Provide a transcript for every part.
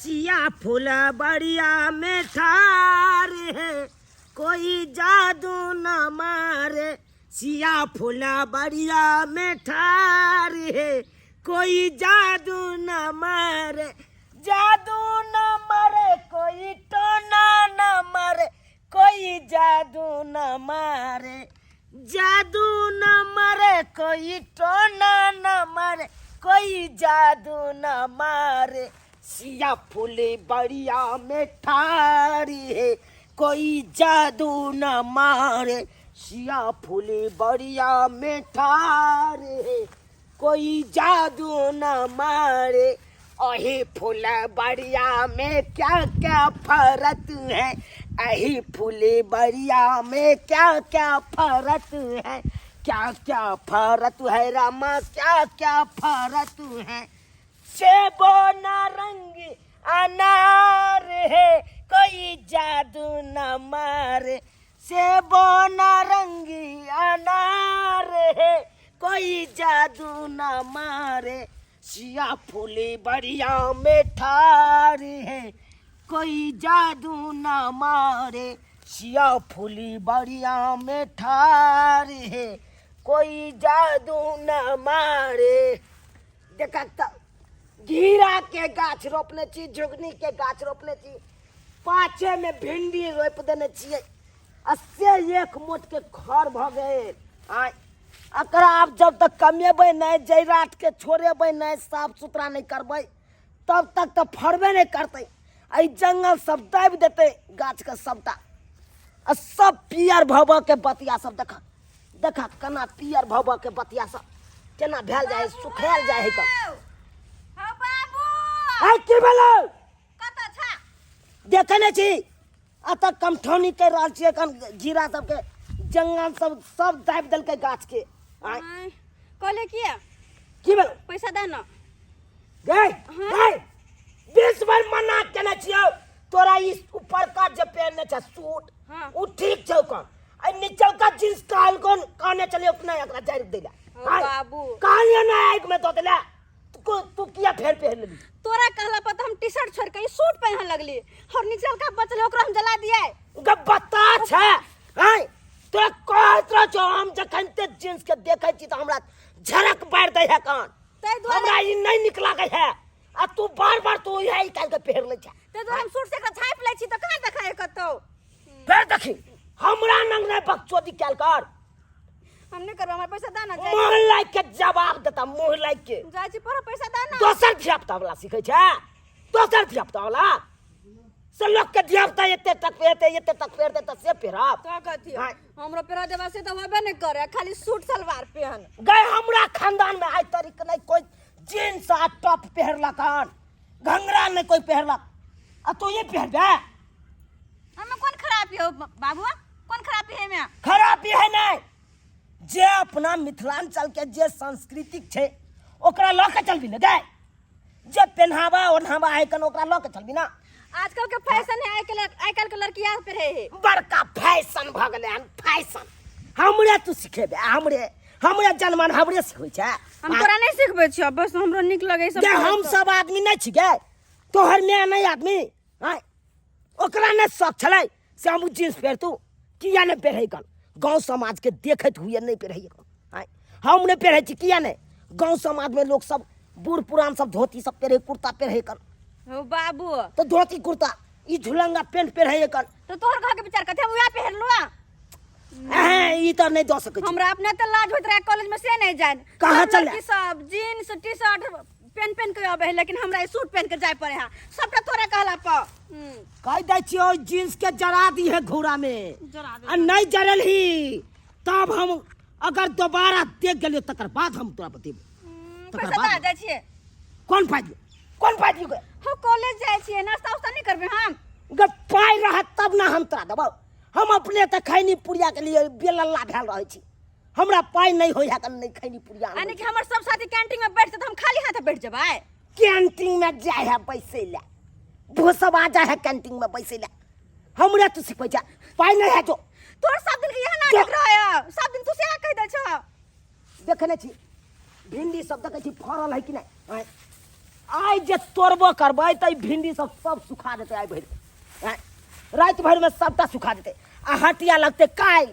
सिया फूल बड़िया में ठार है, कोई जादू न मारे। सिया फूल बड़िया में ठार है, कोई जादू न मारे। जादू न मारे, कोई टोना न मारे, कोई जादू न मारे। जादू न मारे, कोई टोना न मारे, कोई जादू न मारे। सिया फूले बढ़िया में ठारी है, कोई जादू न मारे। सिया फूले बढ़िया में ठारी है, कोई जादू न मारे। अही फूल बढ़िया में क्या क्या फरत है, अही फूल बढ़िया में क्या क्या फरत है, क्या क्या फरत है रामा, क्या क्या फरत है। सेबो नारंगी अनार है, कोई जादू न मारे। सेबो नारंगी अनार है, कोई जादू न मारे। सिया फूली बढ़िया में ठार है, कोई जादू न मारे। सिया फूली बढ़िया में ठार है, कोई जादू न मारे। देखा त घीरा के गाछ रोपने छी, झुगनी के गाछ रोपने छी, पाछे में भिंडी रोपि देने छियै, आ से एक मोट के खर भऽ गेल। आँय, एकरा आब जब तक कमेबै नहि, जैराट के छोड़ेबै नहि, साफ सुथरा नहि करबै, तब तक तऽ फड़बे नहि करतै। एहि जंगल सब दाबि देतै गाछके सबटा, आ सब पियर भऽ भऽ के बतिया सब देखा देखा केना पियर भऽ भऽ के बतिया सब केना भेल जाइ है, सुखायल जाइ है। कन हौ बाबू, आइ की भेलौ? कतऽ छा? देखै नहि छी, एतऽ कमठौनी करि रहल छियै। एखन जीरा सबके जंगल सब सब दाबि देलकै गाछके। आँय, आँय, कहले किया? की भेल? पैसा दे न। गै गै, 20 बार मना केने छियौ तोरा, ई ऊपरका जे पहिरने छै सूट, उ ठीक छौ कन, आ निचलका जींस कहल कोन कहने चलियो कि नहि एकरा जारि दै ला। हौ आँय, बाबू, कहलियो ना आगि में दऽ देला, तू तू किया फेर पहिर लेली? तोरा कहला पर तऽ हम टी शर्ट छोड़ के ई सूट पहन लगली, और निचलका बचल ओकरा हम जला दिए। गप बता छै। आँय, तोरा कहैत रह छौ, हम जखन ते जींस के देखै छी तऽ हमरा झरक बारि दै है कान। ताहि दुआरे हमरा ई नहि नीक लागै है, आ तू बार बार तू इएह निकालि के पहिर लै छै। ताहि दुआरे हम सूट से एकरा झाँपि लै छी तऽ कहाँ देखाय कतौ। फेर देखी, हमरा नंग नहि बकचोदी कयल कर। हम नहि करबै, हमरा पैसा दे ना। मुँह लागि के जवाब देता, मुँह लागि के। जाइ छी पर, पैसा दे ना। दोसर धियापुता वाला सीखै छै, दोसर धियापुता वाला से लोक के धियापुता एते तक पहिरतै, एते तक पहिरतै तऽ से पहिरब। तो कथी? हाँ। हमरो पहिरा देबा से तऽ होबे नहि करे, खाली सूट सलवार पहन। गए, हमरा खानदान में आइ तरीक नहि कोई जींस आ टॉप पहिरलक हन, घंघरा नहि कोई पहिरलक, आ तू ये पहिरबे? हमे कोन खराबी हो बाबू, कोन खराबी है में? खराबी है नहीं, जे अपना मिथिलांचल के जे सांस्कृतिक छै ओकरा लऽ के चलबी ने गए, जे पेन्हावा ओढ़ावा है कन ओकरा लऽ के चलबी ना। आजकल के फैशन है, आजकल आजकल के लड़कियां पे है। बड़का फैशन भऽ गेलै हन फैशन। हमरे तू सिखेबे? हमरे हमरे जनमन हमरे सिखबै छै? हम तोरा नहीं सिखबै छियौ, बस हमरो नीक लगै सब। गे, हम सब आदमी नहि छी गे, तोहर माय नहि आदमी? आँय, ओकरा नहि शौक छलै से हम जींस पहिरतू? किया नहि पहिरै कन? गाँव समाजके देखैत हुए नहि पहिरै कन? आँय, हम नहि पहिरै छी किया नहि? गाँव समाजमे लोक सब बूढ़ पुरान सब धोती सब पहिरै, कुर्ता पहिरै कन। हो बाबू, तऽ धोती कुर्ता ई झुलंगा पेंट पहिरै कन। तो तोहर घर के विचार कथी, हम वएह पहिरलु? एहें, ई तऽ नहि दऽ सकै छी। हमरा अपने तऽ लाज होइत रहे कॉलेज में से नहीं जाए। कहाँ सब चल? लड़की सब जीन्स टी शर्ट पेन पेन के आवे है, लेकिन हमरा ई सूट पहन के जाए पड़े है, सबटा तोरा कहला पर। कह दै छियै ओहि जींस के जरा दी है घोड़ा में। जरा दे। आ नहीं जरल ही तब हम अगर दोबारा देख गेलियो तकर बाद हम तोरा बतेबो। तकर पैसा बाद दऽ जाइ छियै। कोन पाइ दियौ, कोन पाइ दियौ गे? हम कॉलेज जाइ छियै, नाश्ता उस्ता नहीं करबै हम? गे, पाइ रहत तब ना हम तोरा देबौ। हम अपने तऽ खैनी पुड़िया के लिए बेलल्ला भेल रहै छी, हमरा पाइ नहि होइ है तऽ नहि खैनी पुड़िया आनै यानी छी। कि हमर सब साथी कैंटीन में बैठते तऽ हम खाली हाथे बैठ जेबै? कैंटीन में जाय है बैसै लए, भूसब आ जाय है कैंटीन में बैसै लए। हमरे तू सिखबै छै? पाइ नहि है जो। तोर सब दिन के इएह नाटक रहै है, सब दिन तू सएह कहि दै छह। देखने छी भिंडी सब, देखै छी फड़ल है कि नहि? आँय, आइ जे तोड़बो करबै तऽ ई भिंडी सब सब सुखा देतै आइ भरि। आँय, राति भरिमे सबटा सुखा देतै आ हटिया लगतै काल्हि।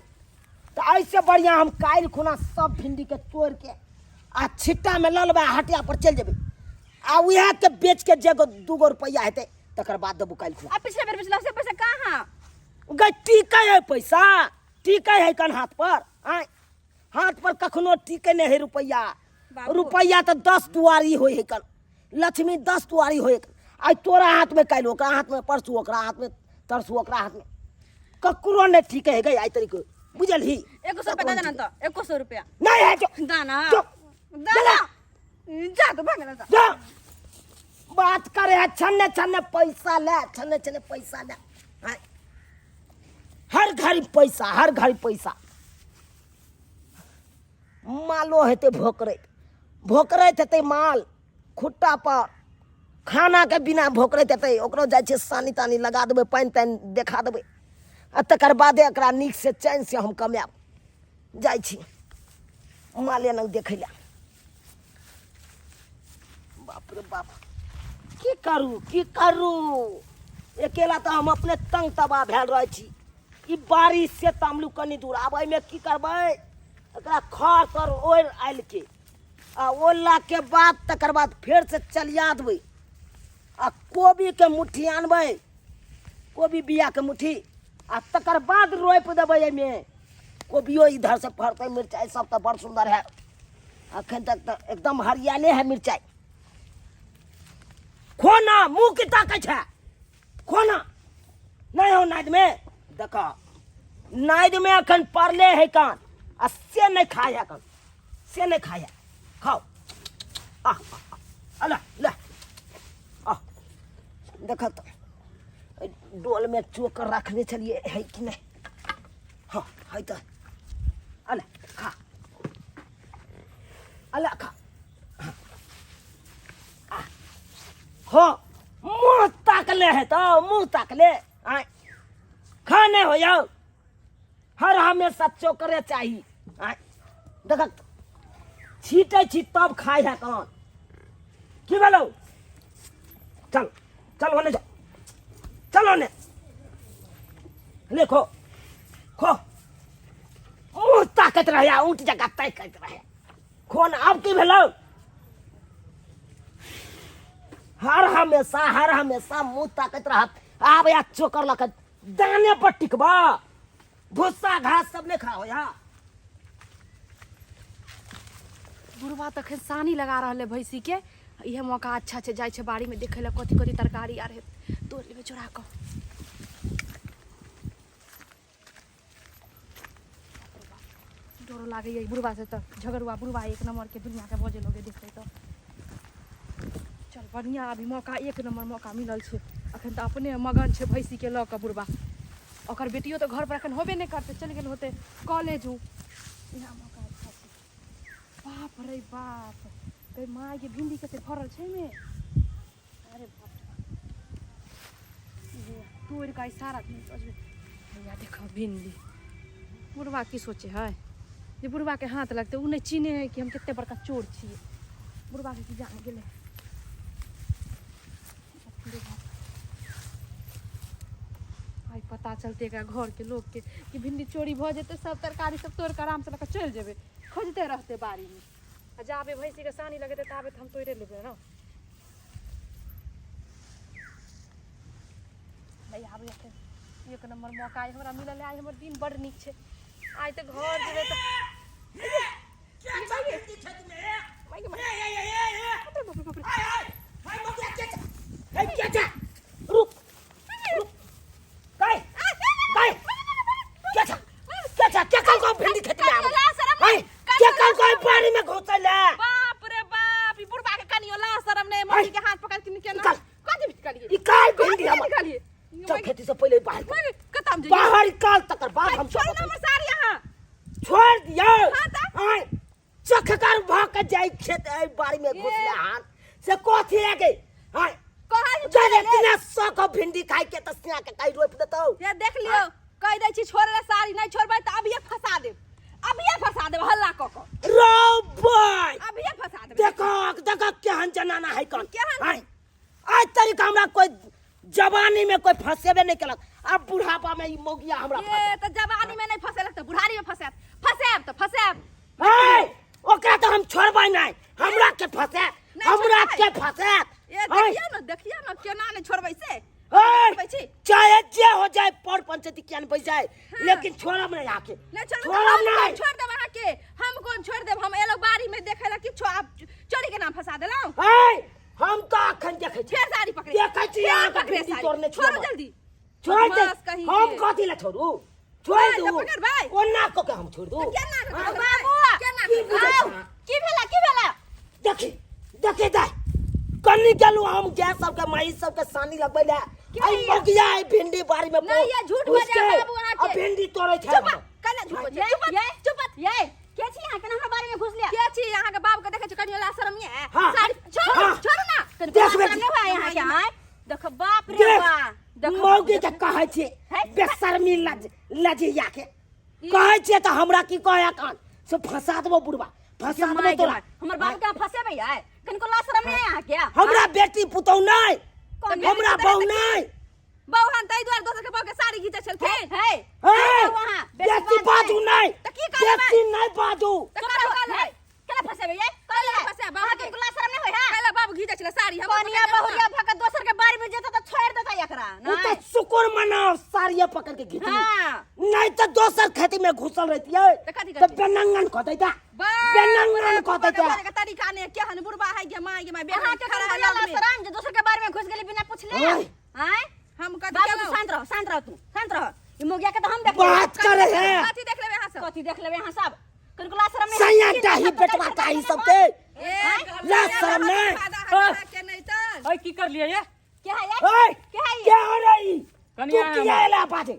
तऽ एहिसँ बढ़िआँ हम काल्हि खुना सब भिंडीके तोड़िके आ छिट्टामे लऽ लेबै आ हटिया पर चलि जेबै आ उएहके बेचके जे गो दूगो रुपैआ हेतै तकर बाद देबू काल्हि खुना। आ पिछले बेर बेचला से पैसा कहाँ? गै टिकै है पैसा, टिकै है कन हाथ पर। आँय, हाथ पर कखनो टिकै नहि है रुपैआ। बाबू। रुपैआ तऽ 10 दुआरी होइ है कन, लक्ष्मी 10 दुआरी होइ है। आइ तोरा हाथमे, काल्हि ओकरा हाथमे, परसू ओकरा हाथमे, तरसू ओकरा हाथमे, ककरो नहि टिकै है गै आइ तरीके, बुझलही? 100 रुपया दे देना तो, 100 रुपया नहीं है जो दाना जो दाना जा तो भाग ना जा। जा बात करे है छन्ने छन्ने पैसा ले, छन्ने छन्ने पैसा ले। आँय, हर घड़ी पैसा, हर घड़ी पैसा। मालो हेतै भोकरैत, भोकरैत हेतै माल खुट्टा पर, खाना के बिना भोकरैत हेतै। ओकरो जाइ छियै सानी तानी लगा देबै, पानि तानि देखा देबै आ तकर बादे एकरा नीक से चैन से हम कमायब। जाइ छी माले लग देखै लए। बाप रे बाप, की करू की करू, अकेला तऽ हम अपने तंग तबाह भेल रहै छी। ई बारिश से तमलू कनी दूर, आब एहिमे की करबै? एकरा खर तर ओढ़ि आयल के आ ओढ़लाके बाद तकर बाद फेर से चलिया देबै आ कोबीके मुट्ठी आनबै, कोबी बियाके मुट्ठी, आ तकर बाद रोपि देबै एहिमे कोबियो। इधर से फड़तै। मिरचाइ सब तऽ बड़ सुन्दर है, अखन तक तऽ एकदम हरियाले है मिरचाइ। खो ना, मुँह की ताकै छै? खो ना। नहीं हो नाद में, देख नाद में अखन पड़ले है कान आ से नहीं खाए है, कान से नहीं खाए है। खाओ, आ आ, आ, ले ले आ। देख तो डोल में चोकर रखने छलिए है कि नहीं? हाँ है तो, अले खा, अले खा। हो मुँह ताकले है तो मुँह ताकले। आय खाने हो जाओ, हर हमेशा चोकरे चाहिए। आय देख छीटे छी तब खाए है कौन की भेलौ? चल चल होने जा, चल होने ले, खो खो। मुँह ताकत रहे, ऊँट जगह ताकत रहे। खोन आब की भेलौ? हर हमेशा हर हमेशा मुँह ताकत रहत। आब या चोकर लक दाने पर टिकबा, भूसा घास सब नहीं खाओ यहाँ। बुढ़वा तऽ एखन सानी लगा रहल है भैंसी के। इहे मौका अच्छा छै, जाइ छै बाड़ी में देखे लए कथी कथी तरकारी आर है, तोड़ लेबै चोरा कऽ। डरो लागैए ई बुढ़वा से तऽ, झगड़ुआ बुढ़वा एक नंबर के, दुनिया के बजे लगे देखते तऽ। चल बढ़िया, अभी मौका एक नंबर मौका मिलल छै। अखन तऽ अपने मगन छै भैंसी के लऽ कऽ बुढ़वा। ओकर बेटियो तऽ घर पर अखन होबे नहि करतै, चलि गेल होतै कॉलेज। इएह मौका अच्छा छै। बाप रे बाप, गै माय गे, भिंडी कते फड़ल छै एहिमे। अरे बाप रे बाप, तोड़ि कऽ आइ सारा दिन सजबै। भैया देखऽ भिंडी। बुढ़वा की सोचे है जे बुढ़वा के हाथ लगतै? ओ नहि चिन्है है कि हम कते बड़का चोर छियै। बुढ़वा के की जान गेलै? बाप रे बाप, आइ पता चलतै एकरा घर के लोग के कि भिंडी चोरी भऽ जेतै। सब तरकारी सब तोड़ि कऽ आराम से लऽ कऽ चलि जेबै, खोजते रहतै बाड़ीमे। आ जाबे भैंसीके सानी लगेतै ताबे तऽ हम तोड़िए लेबै ने। भैया आबै एखन एक नंबर मौका आइ हमरा मिलल है। आइ हमर दिन बड़ नीक छै। आइ तऽ घर जेबै तऽ रुक रुक, काय काय क्या था क्या था क्या कल को भिंडी खेत में आवे क्या कल को पानी में घुसल है? बाप रे बाप, ई बुढ़बा के कनियो ला शरम नहीं। मम्मी के हाथ पकड़ के निकल। निकाल। कथी निकालिए? ई काय भिंडी हमर निकालिए। चल, खेती से पहले बाहर कर। कतम जाइए? बाहर निकाल, तकर बाद हम छोड़ ना हमर साड़ी यहाँ। छोड़ दियो। हाँ तऽ। आय चखकर भ के जाई खेत ए बाड़ी में घुसले हाथ से कथी है के? आय कहै छी जा छोड़ै ले। इतना सौ को भिंडी खाई के तस्या के काई रोप देतौ। ये देख लियो, कहि दै छी छोड़े ले साड़ी, नहि छोड़बै तऽ अभिये फंसा देब। अभिये फंसा देब हल्ला क क। रौ भाई, अभिये फंसा देब। देखो देखो केहन जनाना है कौन। केहन? आय, आज तरीका हमरा कोई जवानी में कोई फंसेबे नहीं केलक, अब बुढ़ापा में ई मौगिया हमरा ये त जवानी में नहीं फंसेलक त बुढ़ारी में फंसायत। फंसायब त फंसायब। फंसे। ओकरा तो हम छोड़बै नहीं, हमरा के फंसे, नहीं हमरा छोड़बै। के फंसे। ए देखियो न, देखियो न केना नहीं छोड़बै से। ऐ, छोड़बै छी। चाहे जे हो जाए, पर पंचायती किया नहीं बैस जाए, लेकिन छोड़ब नहीं आके। नहीं छोड़ब छोड़ब हम नहीं। कोन छोड़ देब अहाँ के? हम कोन छोड़ देब? हम एलो बाड़ी में देखे ला किछो, आप चोरी के नाम फंसा देलौं। ऐ, हम तो अखन देखै छी। फेर साड़ी पकड़े। देखै छी फेर अहाँके पकड़े भिंडी साड़ी। तोड़ने छी छोड़ू हमर। जल्दी। छोड़ दे। बदमाश कहीं हम के। कथी ला छोड़ू? छोड़ नहीं, दू। तो पकड़बै। ओना कऽ के हम छोड़ दू। तो केना कऽ हाँ। पकड़बै? बाबू, केना की कऽ बुझै आउ। छह? की भेला, की भेला? देखी देखी दे कन्नी गेलू हम गैस सबके माई सबके सानी लगबै ले। आई ये? मौगिया आई भिंडी बाड़ी में नहीं, ये झूठ घुस बजा के बाबू अहाँके। आ भिंडी तोड़ै छै। चुप, कना झूठ बजै? चुप चुप। ये के छी अहाँ? केना हमरा बारे में घुस लिया? के छी अहाँ के बाप के देखै छी कनियो ला शरम ये? हाँ। साड़ी छोड़ू। हाँ। छोड़ू ना। कनिको देख शरम बेटी। नहि होय अहाँ के? आँय देखो, बाप रे देख, बा, देखो मौगी के कहै छी है? बेशर्मी लज लजिया के कहै छियै तऽ हमरा की कहै कान से फंसा देबो बुढ़बा, फंसा देबो माय तोरा। गे, हमर बाप के अहाँ फंसेबै आइ? कनिको ला शरम नहि अहाँ के? हमरा बेटी पुतहु नहि, कौन हमरा बेटी बहू पुतहु? नहि। बहू हन ताहि दुआरे दोसर के बहू के साड़ी घीचै छलखिन। हे, हे, वहाँ बेसी बाजू नहि, तऽ की करबै? बेसी नहि बाजू। तऽ कथी कहबै? केना फंसेबै ये? कहले फंसे बाबू अहाँ के के ला शरम नहि होय है? कहले बाबू घीचै छलै साड़ी हम कनिया बहुरिया भऽ के दोसर के बाड़ी में जेतै तऽ छोड़ि देतै एकरा। ओ तऽ नहि शुक्र मनाओ साड़िये पकड़ के घीचली, हाँ। नहीं तो दोसर खेती में घुसल रहती है तऽ कथी तो करती? बेनंगन कऽ दैता, बाप बेनंगन रे, कऽ दैता। बुढ़बा के तरीका ने केहन बुढ़बा है गे माय गे माय, बेटा अहाँ के खड़ा है कनिको ला लग में। शरम जे दोसर के बाड़ी में घुस गेली बिना पुछले? ओए। आँय हम कथी बाबू, तू केलहुँ? शांत रह, शांत रह, तू शांत रह। ई मोगिया के तऽ हम देख लेबै। बात करे है। कथी देख लेबै अहाँ सब? कथी देख लेबै अहाँ सब? कनिको ला शरम नहि? सैया डाही बेटवा ताही सबके ए, ला शरम नहि। फायदा है अहाँ के नहि तऽ। ओए की कर लिए ये? के है ये? ओए, के है ये? के हो रही तू? कनिया है किया हमर। एला बाजे?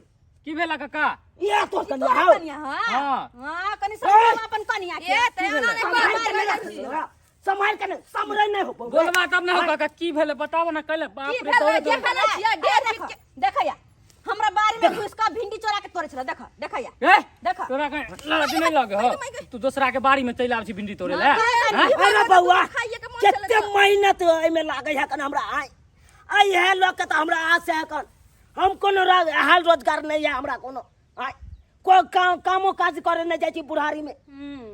की भेला काका? ये तो कनिया तोहर हौ। कनिया हँ? हाँ। हाँ, कनि समझाउ अपन कनिया के। ए, तऽ एना नहि सम्हारि कर, के नहि राखै छियै, सम्हारि के नहि सम्हरै नहि हो बौआ। बोलबा तब ना हो काका, की भेले बताबो ना कैले। बाप की रे, भेलै? दौड़े जे दौड़े। भेलै छियै, हे, डेढ़ देखो, फीट के। देखो या, हमरा बाड़ी में घुस के भिंडी चोरा के तोड़ै छलै। देखो, देखो या। ए, देखो। तोरा के लड़की नहीं लगे हो, तू दोसरा के बाड़ी में चलि आबै छी भिंडी तोड़े ले? हैं? अरे बौआ, खाइए के मोन छलै। कते मेहनत एहिमे लागै है कन हमरा। आइ आइ इएह लऽ के तऽ हमरा आस है कन। हम कोनो हाल रोजगार नहीं है हमरा कोनो। आइ कोइ काम कामो काज करे नहीं जाइ छी बुढ़ारी में।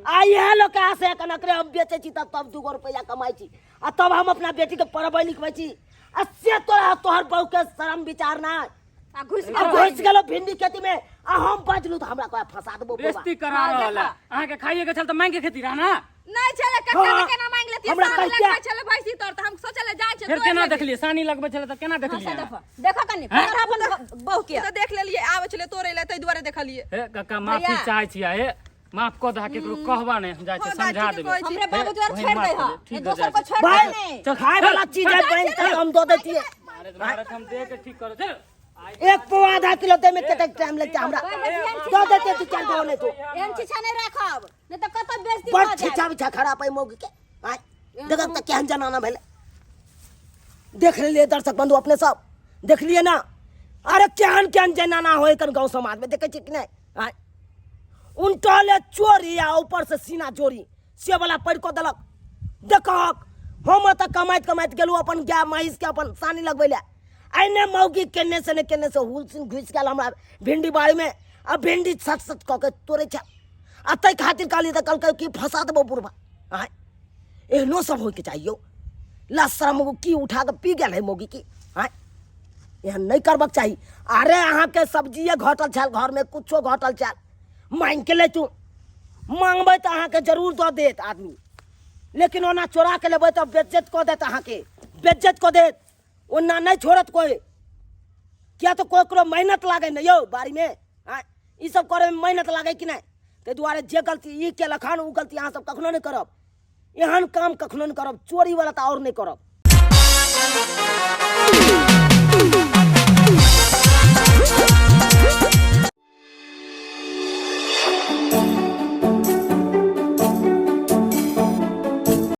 आइ इएह लऽ के आस है कन, एकरे हम बेचै छी तब तब 2 गो रुपैआ कमाइ छी आ तब हम अपना बेटी के पढ़बै लिखबै छी। आ से तोरा तोहर बहू के शरम विचार ना आ घुस आ घुसि गेलो भिंडी खेती में आ हम बजलू तऽ हमरा कोइ फंसा देबो बौआ। बेइज्जती करा हाँ, रहल है। देखो। अहाँ के खाइए के छल तऽ मांगि के खेती रह ना। नहि छलै कक्का, हाँ। तऽ केना मांगि लेतियै? हमरा सानी कहिया- लगबै छलै भैंसी तोर तऽ हम सोचले जाइ छै फेर तोड़ि केना लेबै। देखलियै? सानी लगबै छलै तऽ केना हाँ, से देखलियै? देखो, देखो कनि हैं? पकड़ अपन बहू के। तऽ देख लेलियै, आबै छलै तोड़ै लए, ताहि दुआरे देखलियै। हे काका, माफी भैया। चाहै छियै, हे माफ कऽ दह, केकरो कहबा नहि, हम जाइ छी हाँ, समझा दादी के देबै। कहै छी। हमरे बाबू द्वार वही छोड़ माफ दे कऽ हा, दे, ठीक नहीं हो दोसर जाइ को छै। छोड़ भाई दे नहीं। चल, खाय वाला चीज है बनि तऽ हम दऽ दैतियै। मारत मारत हम दे के ठीक करै चल। एक पौआ आधा किलो दै में कतेक टाइम लगतै हमरा? दऽ देते 2-4 गो नहि तो। एहन छीछा नहि राखब, नहीं तऽ कतऽ बेइज्जती बड़ भऽ जायत। छिछा बिछा खराब है मौगी के। आँय देखब तऽ केहन जनाना भेलै। देख लेलियै दर्शक बंधु, अपने सब देखलियै ना? अरे केहन केहन जनाना होय कन गाँव समाज में, देखै छियै कि नहि? आँय उनटले चोरी आ ऊपर से सीना जोरी से वाला पढ़ि कऽ देलक। देखहक, हम ओतऽ कमाइत कमाइत गेलहुँ अपन गाय महींस के अपन सानी लगबै लए, एने मौगी केने से ने केने से हुल सिन घुसि गेल हमरा भिंडी बाड़ी में आ भिंडी सट सट कऽ के तोड़ै छै। आ ताहि खातिर कहलियै तऽ कहलकै कि फंसा देबौ बुढ़बा। आँय एहनो सब होइके चाही यौ? ला शरम की उठा कऽ पी गेल है मौगी की? आँय एहन नहि करबाक चाही। अरे अहाँके सब्जिए घटल छल घरमे, कुछो घटल छल, मांगि के लैतू। मांगबै तऽ अहाँके जरूर दऽ देत आदमी, लेकिन ओना चोरा के लेबै तऽ बेज्जत कऽ देत, अहाँके बेज्जत कऽ देत। ओना नहि छोड़त कोइ, किया तऽ ककरो मेहनत लागै ने यौ बाड़ीमे। आँय ई सब करैमे मेहनत लागै कि नहि? ताहि दुआरे जे गलती ई केलक हन ओ गलती अहाँ सब कखनो नहि करब। एहन काम कखनो नहि करब, चोरीवला तऽ आओर नहि करब।